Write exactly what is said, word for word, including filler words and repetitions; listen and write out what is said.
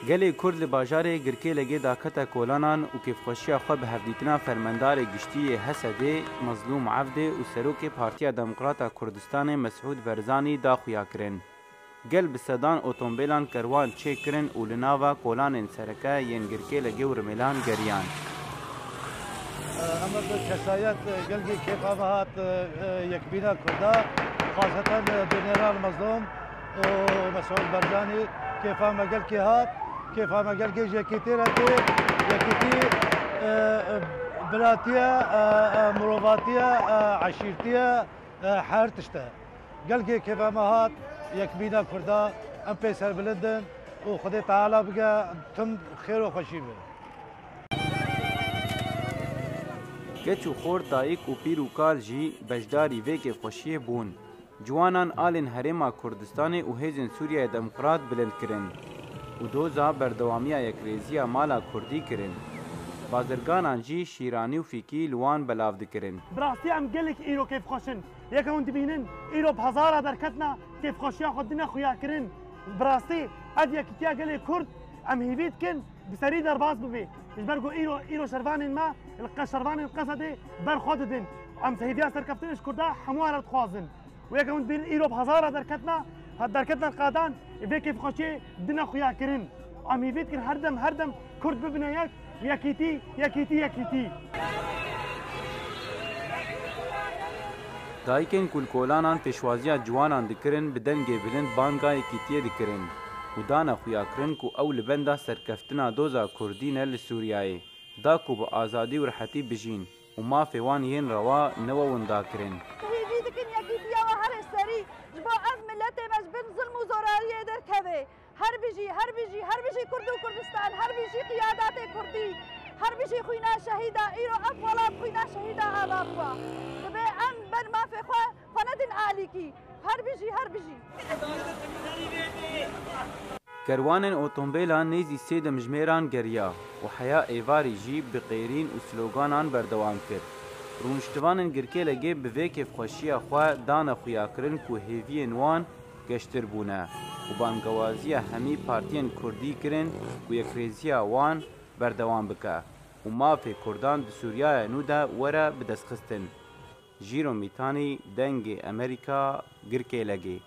Gelê Kurd li bajarê Girkêlegê dakete kolanan û kêfxweşiya xwe bi hevdîtina fermendarê giştî yê H S D'ê Mezlûm Evdê û serokê Partiya Demokrata Kurdistanê Mesûd Berzanî da xuya kirin. Gel bi sedan otomobîlan kerwan çêkirin û li nava kolanên sereke yên Girkêlegê û Rimêlan geriyan. Em bi kesayet gelkî kêfa me hat, e, yekbîna Kurda, xaseten, e, General Mezlûm û Mesûd Berzanî kêfa me gelkî hat, kêfa me gelkî ji yekîtî re tê, yekîtî, e, e, biratiye, e, e, mirovatiye, e, eşîrtiye, e, her tişt e. Gelkê kêfa me hat, yekbîna Kurda, em pê serbilind in û Xwedê Teala bike tim xêr û xweşî be. Keç û xort, dayik û pîr û kal jî beşdarî vê kêfxweşiyê bûn. Ciwanan alên Herêma Kurdistanê û Hêzên Sûriyeyê Demokrat bilind kirin û doza berdewamiya yekrêziya mala Kurdî kirin. Bazirganan jî şîranî û fîkî li wan belav dikirin. Bi rastî em gelek îro kêfxweş in. Yeke hûn dibînin, îro bi hezara derketina kêfxweşiya xwe dine xuyakirin. Bi rastî ev yekîtiya gelê Kurd em hîvî dikin bi serî derbas bibe. Ji ber ku îro, îro şervanên me li qe-, şervanên Qesedê ber xwe didin. Em hêviya serkeftinê ji Kurda hemû re dixwazin. Û yeke hûn dibînin îro bi hezara derketina, ha derketina qadan vê kêfxweşiyê dine xuyakirin. Em hîvî dikin her dem, her dem Kurd bibine yek, yekîtî, yekîtî, yekîtî. Dayikên ku li kolanan pêşwaziya ciwanan dikirin, bi dengê bilind banga yekîtiyê dikirin û dane xuyakirin ku ew li benda serkeftina doza Kurdî ne li Sûriyeyê. Da ku bi azadî û rehetî bijîn û mafê wan yên rewa newe winda kirin. Hêvî dikin yekîtiya we here serî ji bo ev miletê me ji bin zilm û zorariyê derkeve. Her bijî, her bijî, her bijî Kurd û Kurdistan, her bijî qiyadatê Kurdî, her bijî xwîna şehîda. Îro ev welat xwîna şehîda ava bû. Divê em ber mafê xwe, xwe nedin alîkî. Her bijî, her bijî. Kerwanên otomobîlan nêzî sê demjimêran geriya û heya êvarî jî bi qêrîn û sloganan berdewam kir. Rûniştivanên Girkêlegê bi vê kêfxweşiya xwe dane xuyakirin ku hêviyên wan geştir bûne û bangewaziya hemî partiyên Kurdî kirin ku yekrêziya wan berdewam bike û mafê Kurdan di Sûriyaya nû de were bidestxistin. Jîro Mîtanî, Dengê Amerîka, Girkêlegê.